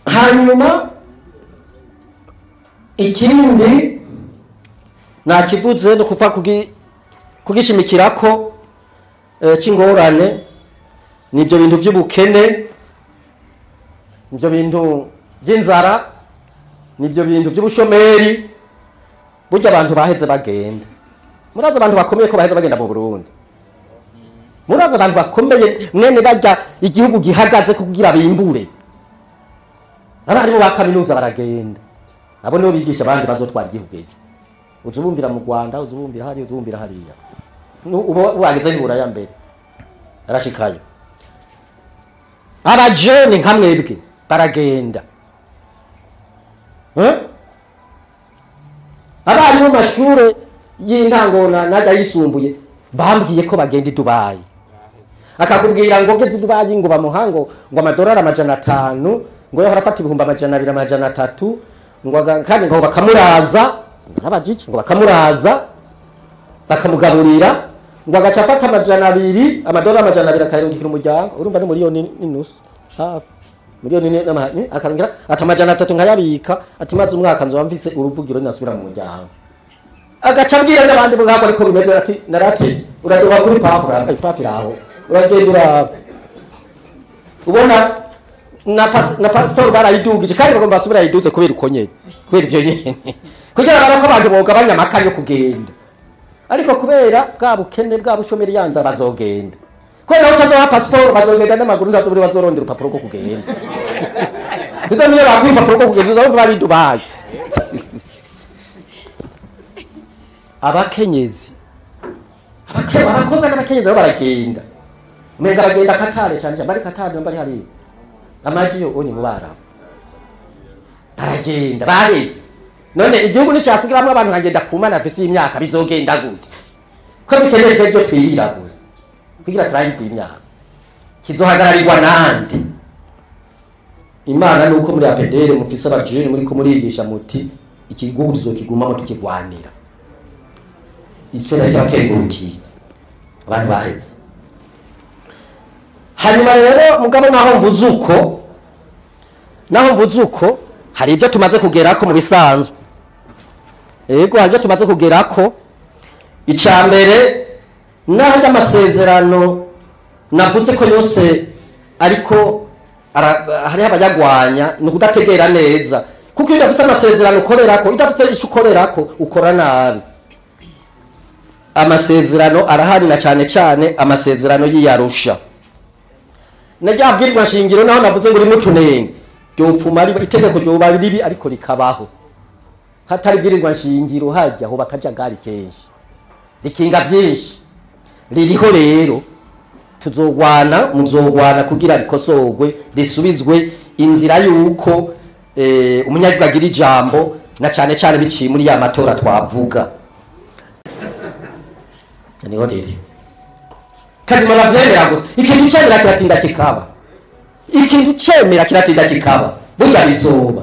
hanyuma ikindi nakivuze no kuva kugishimikirako c'ingorane nibyo bintu by'ubukene, nibyo bintu by'inzara, nibyo bintu by'ubushomeri. Burya abantu baheze bagenda, murazi abantu bakomeye ko baheze bagenda mu Burundi, murazi abantu bakomeye mwene bajya igihugu gihagaze kugira bimbure, abarimu ba kaminuza baragenda. Abo nibo bigisha abandi bazotwara igihugu ejo. Uzubumbira mu Rwanda, uzubumbira hariya, uzubumbira hariya, uba wageze i Buraya mbere arashikayo. Abajene nka mwebwe baragenda. Abarimu mu mashure y'intango n'ayisumbuye bambwiye ko bagenda i Dubai. Akakubwira ngo ngeze i Dubai ngo bamuha ngo amadolari 500, ngo yahora afata 200,000, 300,000, ngo kandi ngo bakamuraza, narabajije, ngo bakamuraza bakamugaburira, ngo agaca afata 200, amadolari 200 akayarungikira umuryango. Urumva ni 1.5 miliyoni, hafi miliyoni akarongera ati 300 nkayabika, ati maze umwaka nzoba mfise uruvugiro nasubira mu muryango. Agaca abwira n'abandi mugabo ariko bimeze, ati naratevye. Uraduka kuri pafu, pafu iraho, uragenda uraba ubona na pasiporo barayidugije, kandi bagomba basubira bayiduze kubera uko nyene, kubera ivyo nyene, kugira ngo ko abantu bogabanya amaka yo kugenda. Ariko kubera bwa bukene, bwa bushomeri, yanza bazogenda, kubera utazoha pasiporo bazogenda n'amaguru, ntazoburi bazorondera urupapuro rwo kugenda. Izo niyo bakuye urupapuro rwo kugenda, uzabumva bari i Dubai. Abakenyezi, abakobwa n'abakenyezi nabo baragenda, umenga bagenda Katare cyane cyane, bari Katare, bari hariya amaji yo onye mu Barabu, baragenda bareze. None igihugu nticyasigaramwo abantu nkagenda kumana afise imyaka, bizogenda gute ko bikeneje byo twirira gusa kugira turangize imyaka? Kizohagararirwa nande? Imana nuko muri APDR mufise abajene muri ko murigisha muti ikigihugu tuzokigumamo tukigwanira. Ico nacyo bakengurukiye abantu baheze. Hanyuma rero mugabo naho mvuze uko hari ibyo tumaze kugerako mu bisanzwe. Yego, hari ibyo tumaze kugerako. Icya mbere, naho amasezerano navuze ko yose ariko hariho abayagwanya, ni ukudategera neza, kuko iyo udafise amasezerano ukorerako, udafise icyo ukorerako, ukora nabi. Amasezerano arahari, na cyane cyane amasezerano y'Iyarusha na rya bwirizwa shingiro. Naho navuze ngo rimwe utunenge, ryopfuma riba itegeko, ryoba ribi ariko rikabaho. Hatari bwirizwa shingiro hajya ho bakajagari kenshi, rikinga byinshi. Ririho rero, tuzogwana, muzogwana kugira rikosorwe, risubizwe inzira yuko umunyagihugu agira ijambo, na cyane cyane biciye muri ya matora twavuga. Niho riri kazima bavyemera gusa. Ikintu cemera kiratinda kikaba, ikintu cemera kiratinda kikaba. Burya bizoba,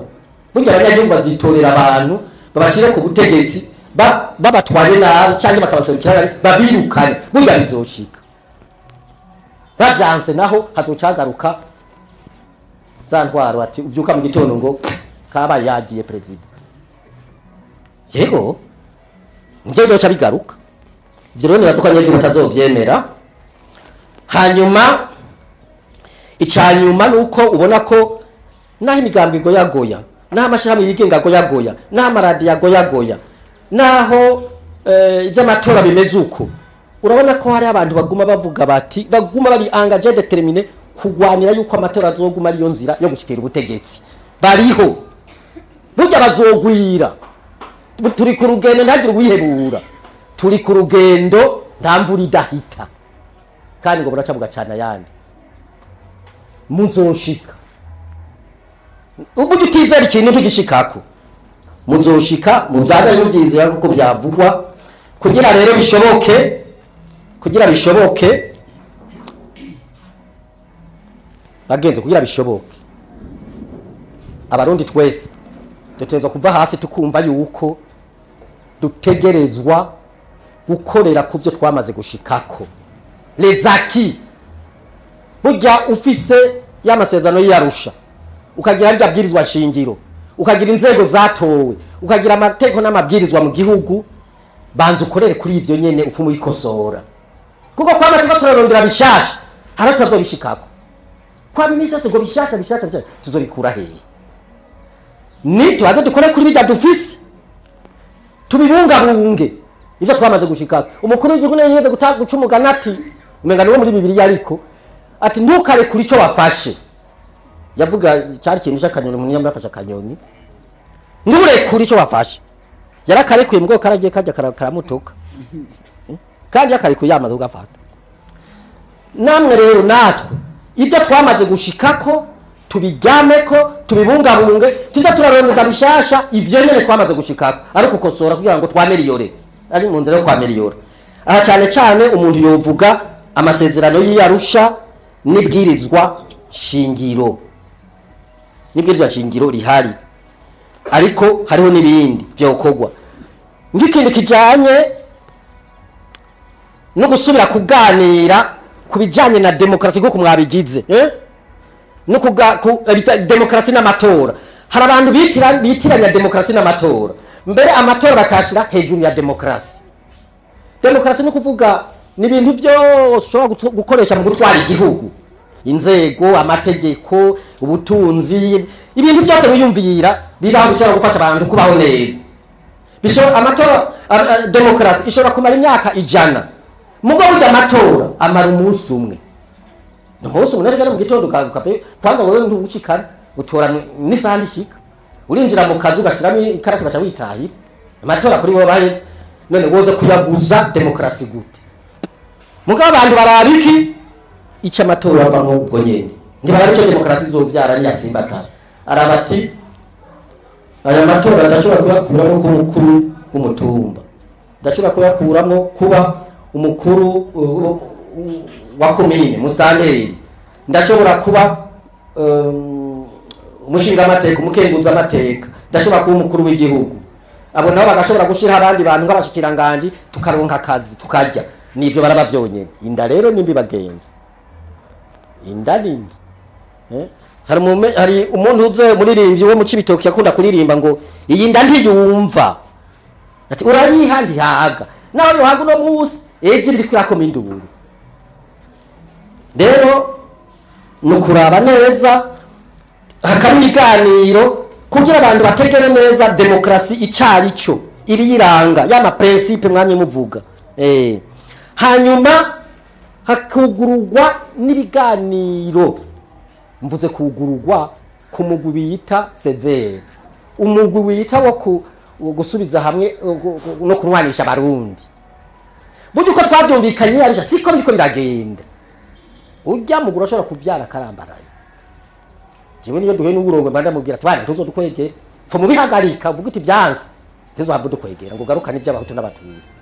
burya abanyagihugu bazitorera abantu babashire ku butegetsi, babatware nabi canke bakabaserukira nabi, babirukane. Burya bizoshika. Bavyanse naho hazocagaruka za ntwaro, ati uvyuka mu gitondo ngo kaba yagiye perezida. Yego, nivyo byoca bigaruka. Ivyo rero nibaza ko abanyagihugu batazovyemera. Hanyuma icanyuma nuko ubona ko naho imigambi igoyagoya, naho amashirahamwe yigenga agoyagoya, naho amaradiyo agoyagoya, naho ivy'amatora bimeze uko, urabona ko hari abantu baguma bavuga bati, baguma bari engagé, déterminé kugwanira yuko amatora azoguma ariyo nzira yo gushikira ubutegetsi. Bariho, burya bazogwira. Turi ku rugendo, ntagire uwihebura. Turi ku rugendo, nta mvura idahita, kandi ngo buraca bugacana ayandi. Muzoshika. Uburyo utizera ikintu tugishikako, muzoshika mubyaganye mubyizera kuko byavugwa. Kugira rero bishoboke, kugira bishoboke bagenze, kugira bishoboke, Abarundi twese dutegerezwa kuva hasi tukumva yuko dutegerezwa gukorera ku byo twamaze gushikako, les acquis. Burya ufise y'amasezerano y'Arusha, ukagira rya bwirizwa shingiro, ukagira inzego zatowe, ukagira amategeko n'amabwirizwa mu gihugu, banza ukorere kuri ivyo nyene, upfumu bikosora, kuko kwama turiko turarondera bishasha hari tuzobishikako. Kwama iminsi yose ngo bishasha, bishasha, bishasha, tuzobikura hehe? Ni tubaze dukore kuri bijya dufise, tubibungabunge ivyo twamaze gushikako. Umukuru w'igihugu niwe yigeze guca umugani, ati umenga niwo muri Bibiliya, ariko ati ntukarekure ico wafashe. Yavuga cyari ikintu c'akanyoni, umuntu yambaye afashe akanyoni, nturekure ico wafashe. Yarakarekuye, mbwo karagiye kajya karamutuka, kandi yakarekuye yamaze kugafata. Namwe rero, natwe ibyo twamaze gushikako tubiryameko, tubibungabunge, tuza turarondeza bishasha. Ivyo nyene twamaze gushikako ariko ukosora kugira ngo twaméliore, ari mu nzira yo kwaméliora. Aha cyane cyane umuntu yovuga amasezerano y'Arusha n'ibwirizwa shingiro, n'ibwirizwa shingiro rihari, ariko hariho n'ibindi byokorwa, nk'ikintu kijanye no gusubira kuganira ku bijanye na demokarasi nk'uko mwabigize, No demokarasi n'amatora. Hari abantu bitiranya demokarasi n'amatora, mbere amatora bakashira hejuru ya demokarasi. Demokarasi ni kuvuga ni ibintu byose ushobora gukoresha mu gutwara igihugu: inzego, amategeko, ubutunzi, ibintu byose wiyumvira bibaho bishobora gufasha abantu kubaho neza. Bishobora amatora, demokarasi ishobora kumara imyaka 100, mugo burya amatora amara umunsi umwe. Umunsi umwe rero, mu gitondo ukafe kwanza wowe ntuwushikana, utora n'isaha ndishika, urinjira mu kazu, ugashiramo ikarata, ugaca witahira. Amatora kuri wowe baheze. None woza kuyaguza demokarasi gute? Mugabo abantu baraba iki? Icyo amatora avamo ubwo nyene, ntibaraba icyo demokarasi izobyara niyatsimbatara. Araba ati aya matora ndashobora kuyakuramo kuba umukuru w'umutumba, ndashobora kuyakuramo kuba umukuru wa komine, musitanteri, ndashobora kuba umushingamateka, umukenguzamateka, ndashobora kuba umukuru w'igihugu. Abo nabo bagashobora gushiraho abandi bantu nk'abashikiranganji, tukaronka akazi, tukarya. Nivyo baraba byonyene. Inda rero nimbi bagenzi, inda nimbi. Hari umuntu uze muririmbyi wo mu Cibitoki yakunda kuririmba ngo iyi nda ntiyumva, ati urayiha ntihaga, nawe yohaga uno munsi, ejo iri kurakoma induru. Rero ni ukuraba neza, hakaba ibiganiro kugira abantu bategere neza demokarasi icari cyo, ibiyiranga, y'ama principe mwamye muvuga. Hanyuma hakugurugwa n'ibiganiro. Mvuze kugurugwa ku mugwi bita CVR, umugwi wita wo gusubiza hamwe no kunwanisha Abarundi. Burya uko twabyumvikanye ariko siko biriko biragenda. Urya muguru ashobora kubyara karambaraye. Jewe niyo duhuye n'uburongo mba ndamubwira ati bana ntuzodukwegere, pfa mubihagarika, uvuga uti byanse, ntuzohava dukwegera ngo ugarukane iby'Abahutu n'Abatutsi.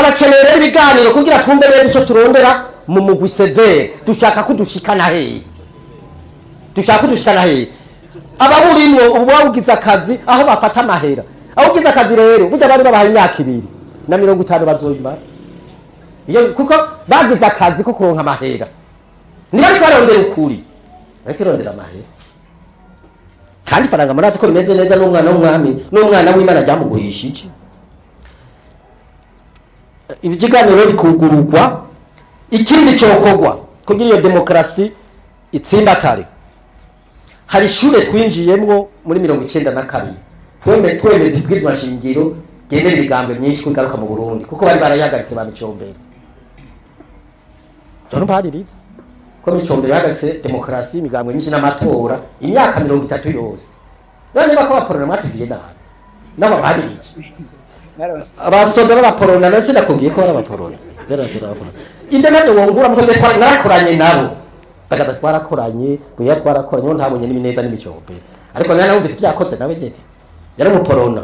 Harakenewe rero ibiganiro kugira twumve neza ico turondera mu mugwi severe. Dushaka kudushikana hehe? Dushaka kudushikana hehe? Ababurimwo ubu babugize akazi aho bafata amahera. Aho ugize akazi rero burya bari babahaye imyaka 2 na 50 bazoyimara. Iyo kuko bagize akazi ko kuronka amahera. Niba ariko barondera ukuri, ariko irondera amahera. Kandi faranga murazi ko rimeze neza n'umwana w'umwami n'umwana w'Imana ryamugurishije. Ibiganiro bikugurugwa. Ikindi cyokorwa kugira iyo demokrasi itsimbatare, hari ishure twinjiyemwo muri 1992 twemeza ibwirizwa shingiro ryemera imigambwe myinshi kugaruka mu Burundi, kuko bari barayahagaritse ba Micombero. John Mpaririza ko Micombero yahagaritse demokrasi imigambwe myinshi n'amatora imyaka 30 yose. None bako baporona mwatugiye nabi nabo baririje abasoda b'abaporona nase nakubwiye ko barabaporona. Ibyo nabyo wongura muko twarakoranye nabo bagaza twarakoranye buya twarakoranye ntabonye n'imineza n'imicombero, ariko nari numvise ibyakoze nawe nyene yari umuporona.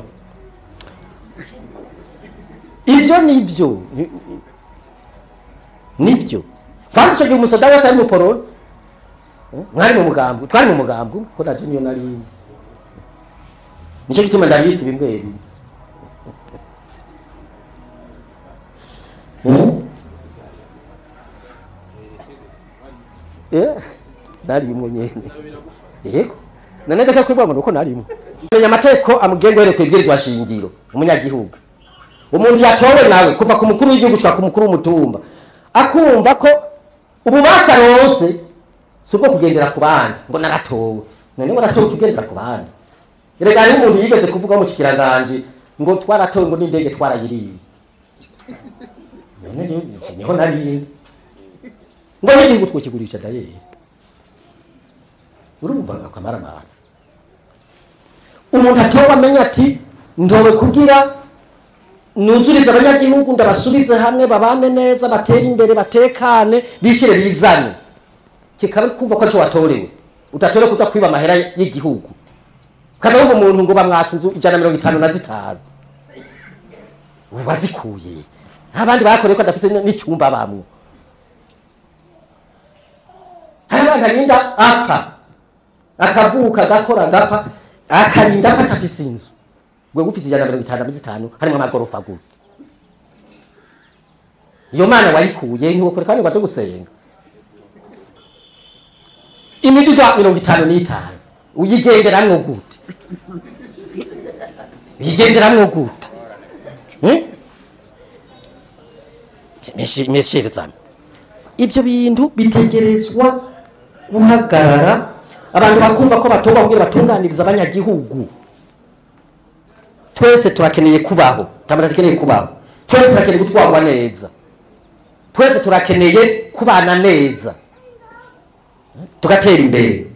Ivyo nivyo kwanza icyo gihe umusoda wese ari umuporona. Mwari mu mugambo, twari mu mugambo ko naje niyo nari, nico gituma ndabizi bimwe bimwe. Narimwo nyene. Yego. None ndeka kwibwa ngo uko narimwo. Menya amateko amugenga yerekeye ibwirizwa shingiro umunyagihugu. Umuntu yatowe nawe kuva ku mukuru w'igihugu gushika ku mukuru w'umutumba, akumva ko ububasha ronse si ubwo kugendera ku bandi ngo naratowe. None ngo naratowe ugendera ku bandi. Erega hariho umuntu yigeze kuvuga mu kikiranganje ngo twaratowe ngo n'indege twarayiriye. None niho narindi. Ngo n'igihugu twokigurisha dayeri. Urumva akamara amazi. Umuntu atowe amenya ati ndowe kugira nuzurize abanyagihugu ndabasubize hamwe babane neza batere imbere batekane bishire bizane. Kikaba kumva ko aco watorewe. Utatore kuza kwiba amahera y'igihugu. Kaza wumva umuntu ngo bamwatse inzu 155. Ubu bazikuye. Abandi bakoreye ko adafise n'icyumba bamwe. Abandi arinda apfa. Akavuka agakora agapfa akarinda apfa atafise inzu. Gwe gufite 155 harimo amagorofa gute. Iyo mana wayikuye ntiwokore kandi ngo gusenga. Imiduga 55 uyigenderamwo gute? Uyigenderamwo gute? Mesherezana. Ibyo bintu bitegerezwa guhagarara, abantu bakumva ko batonga kugira batunganiriza abanyagihugu. Twese turakeneye kubaho, turakeneye kubaho. Twese turakeneye gutwarwa neza. Twese turakeneye kubana neza. Tugatera imbere.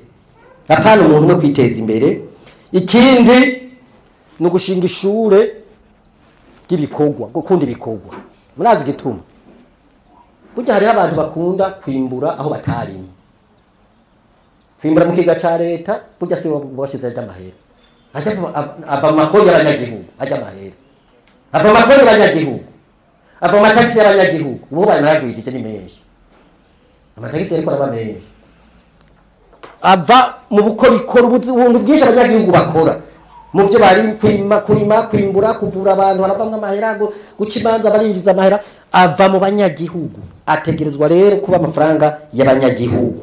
Apana umuntu umwe kwiteza imbere. Ikindi ni ugushinga ishure ry'ibikorwa, gukunda ibikorwa. Murazi igituma. Burya hariho abantu bakunda kwimbura aho batarimye. Kwimbura mu kiga ca leta, burya si bo bashize amahera. Ava mu makori y'abanyagihugu, ajya amahera. Ava mu makori y'abanyagihugu. Ava mu matagisi y'abanyagihugu. Ubu barayagwirije ni menshi. Amatagisi ariko araba menshi. Ava mu bukorikori ubuntu bwinshi abanyagihugu bakora. Mu byo bari kurima, kwimbura, kuvura abantu, harava amahera, guca imanza barinjiza amahera, ava mu banyagihugu. Ategerezwa rero kuba amafaranga y'abanyagihugu.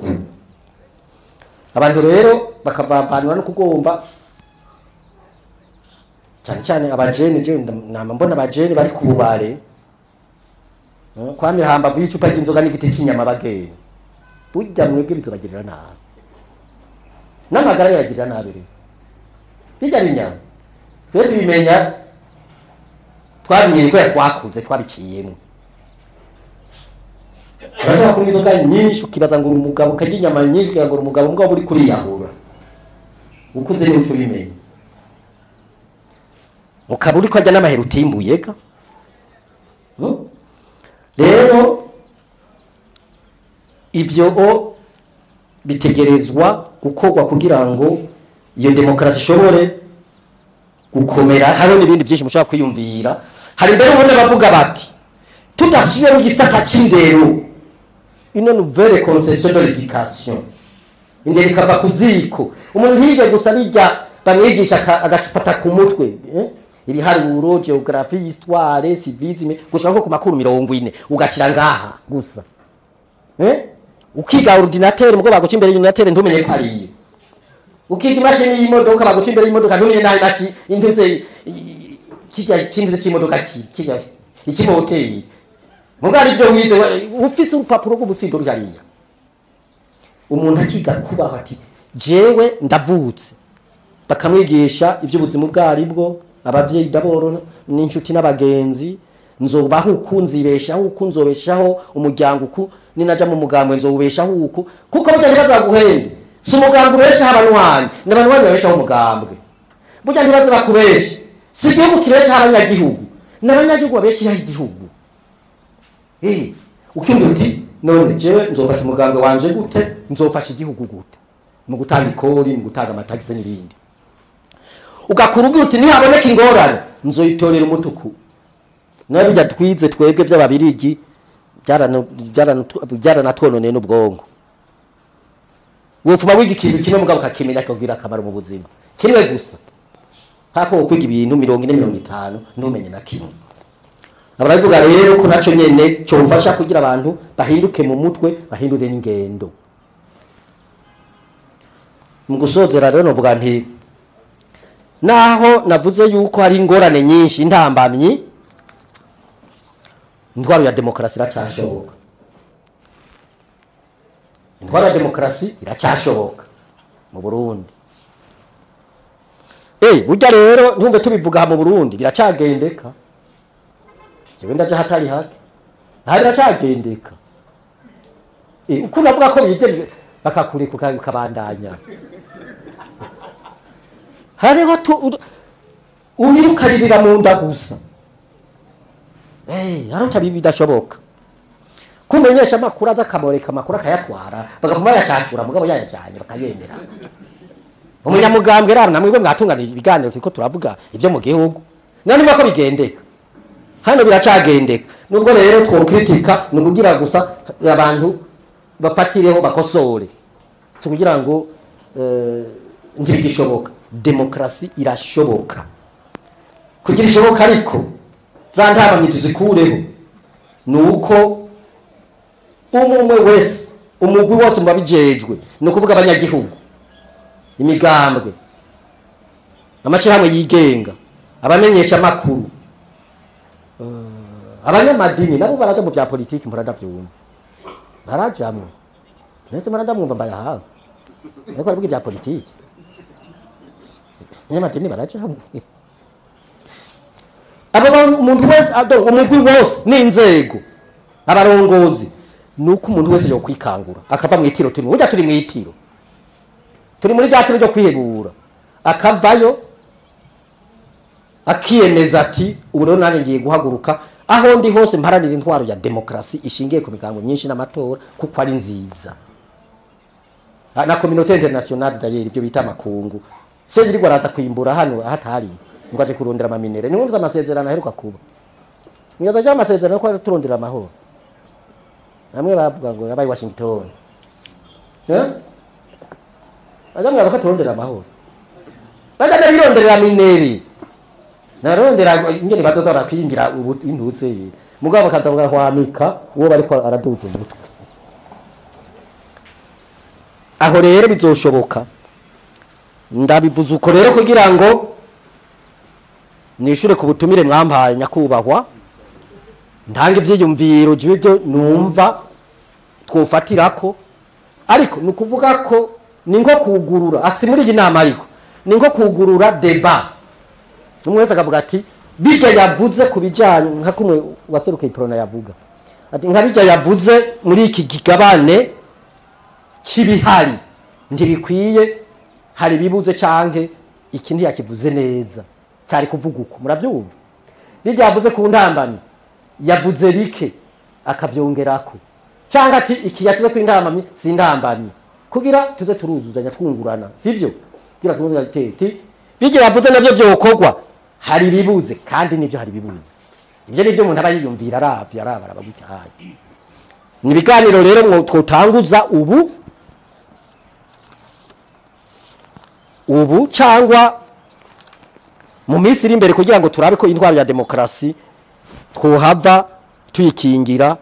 Abantu rero bakavavanwa no kugomba cyane cyane abajene, je nama mbona abajene bari ku bubare kwamira hamba bw'icupa ry'inzoga n'igiti cy'inyama bagenda. Burya mwebwe bizobagirira nabi. N'amagara yagirira nabi rero. Bijya binyama. Twe tubimenya twabimenye ko twakuze twabiciyemo. Urashobora kunywa inzoga nyinshi ukibaza ngo uri umugabo, ukarya inyama nyinshi ukagira ngo uri umugabo, mugabo uri kuriyahura. Ukuze niho uca ubimenya. Ukaba uriko arya n'amahera utimbuye ga. Rero ivyo bitegerezwa gukorwa kugira ngo iyo demokarasi ishobore gukomera. Hariho n'ibindi byinshi mushobora kwiyumvira. Hari mbere ubundi bavuga bati Tudasubiye mu gisata c'indero, une nouvelle conception de l'éducation, indero ikava ku ziko, umuntu ntiyige gusa bijya bamwigisha agafata ku mutwe, ibiharuro, géographie, histoire, civisme, gushika ko ku makuru 40 ugashira ngaha gusa, ukiga ordinateur mugo baguca imbere y'ordinateur ntumenye ko ariyo, ukiga imashini y'imodoka baguca imbere y'imodoka ntumenye naho imashini intuze kijya kintuze c'imodoka kijya ikimoteri, mugo ari byo wize ufise urupapuro rw'ubutsindo ruri hariya. Umuntu akiga kubaho ati jewe ndavutse, bakamwigisha iby'ubuzima ubwo aribwo, abavyeyi d'abord n'inshuti n'abagenzi, nzobaho uku, nzibeshaho uku, nzobeshaho umuryango uku, ninaja mu mugambwe nzowubeshaho uku, kuko burya ntibazaguhende, si umugambwe ubeshaho abanywanyi, n'abanywanyi babeshaho umugambwe. Burya ntibaze bakubeshe, si igihugu kibeshaho abanyagihugu, n'abanyagihugu babeshaho igihugu. Ukiyumvira uti none jewe nzofasha umugambwe wanje gute, nzofasha igihugu gute, mu gutanga ikori, mu gutanga amatagisi n'ibindi. Ugakura ugira uti nihaboneka ingorane nzoyitorera umutuku. Nawe bijya twize twebwe by'ababirigi byaranatwononeye n'ubwonko. Wopfuma wiga ikintu kimwe mugabo ukakimenya kikakugira akamaro mu buzima kimwe gusa, hako wokwiga ibintu 40 50 ntumenye na kimwe. Abarabivuga rero ko naco nyene cyofasha kugira abantu bahinduke mu mutwe, bahindure n'ingendo. Mu gusozera rero novuga nti naho navuze yuko hari ingorane nyinshi, intambamyi, intwaro ya demokarasi iracyashoboka. Intwaro ya demokarasi iracyashoboka mu Burundi. Burya rero ntumve tubivuga mu Burundi biracagendeka. Jewe ndaje hatari hake. Nta biracagendeka. Uko navuga ko bijeje bakakureka ukabandanya. Hariho umirukaririra mu nda gusa. Hariho bidashoboka. Kumenyesha amakuru aza akamureka amakuru akayatwara, bagapfuma bayacacura mugabo yayajanye bakayemera. Umunyamugambwe rero namwe mwatunganije ibiganiro turiko turavuga ibyo mu gihugu. None ko bigendeka. Hano biracagendeka. Nubwo rero twokritika ni kugira gusa abantu bafatireho bakosore. Si kugira ngo ntibigishoboka. Demokrasi irashoboka. Kugira ishoboka ariko za ntambamyi tuzikureho nuko umwe wese, umugwi wose mu babijejwe, ni ukuvuga abanyagihugu, imigambwe, amashirahamwe yigenga, abamenyesha amakuru, abanyamadini nabo baraja mu vya politiki, mpora ndavyumva barajamwo, mwese mpora ndamwumva mbayahawe ariko baravuga ibya politiki, abanyamadini barajamwo. Abo umuntu wese, umugwi wose n'inzego, abarongozi, nuko umuntu wese yo kwikangura akava mu itiro turimo. Burya turi mu itiro, turi muri rya tiro ryo kwihebura, akavayo akiyemeza ati ubu rero nanjye ngiye guhaguruka aho ndi hose mparanira intwaro ya demokarasi ishingiye ku migambo myinshi n'amatora, kuko ari nziza. Na communauté internationale d'ailleurs ibyo bita amakungu se yirirwa araza kwimbura hano ahatari ngo aje kurondera amaminere. Nimwumva amasezerano aheruka kuba, mwibaza rya amasezerano ko turondera amahoro, bamwe bavuga ngo yabaye Washington, bajya ko turondera amahoro, bajya bironderera mineri narondera ingene bazoza baratwingira intutse, mugabo bakaza bagahwamika uwo bariko araduza umutwe. Aho rero bizoshoboka. Ndabivuze uko rero kugira ngo nishure ku butumire mwampaye nyakubahwa, ntange ivyiyumviro by'ibyo numva twofatirako, ariko ni ukuvuga ko ni nko kugurura asi muri iyi nama, ariko ni nko kugurura débat. Umwe wese akavuga ati bijya yavuze ku bijanye nka kumwe waserukiye Prona yavuga ati nka bijya yavuze muri iki gigabane c'ibihari ntibikwiye, hari bibuze canke iki ntiyakivuze neza, cyari kuvuga uko. Muravyumva bijya yavuze ku ntambamyi yavuze bike akavyongerako, cyangwa ati iki yavuze ku intambamyi si intambamyi, kugira tuze turuzuzanya twungurana, sivyo? Kugira tuze teti bijya yavuze navyo vyokorwa, hari bibuze kandi nivyo hari bibuze. Ivyo nivyo umuntu aba yiyumvira aravye araba araba gutya haye. Ni ibiganiro rero mwo twotanguza ubu ubu cyangwa mu minsi iri imbere, kugira ngo turabe ko intwaro ya demokarasi twohava tuyikingira,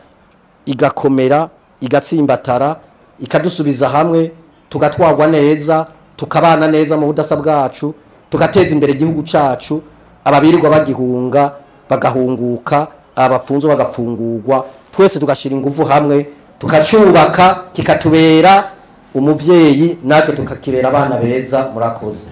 igakomera, igatsimbatara, ikadusubiza hamwe, tugatwarwa neza, tukabana neza mu budasa bwacu, tugateza imbere igihugu cacu, ababirirwa bagihunga bagahunguka, abapfunzo bagapfungurwa, twese tugashira ingufu hamwe, tukacubaka, kikatubera umuvyeyi, natwe tukakibera abana beza. Murakoze.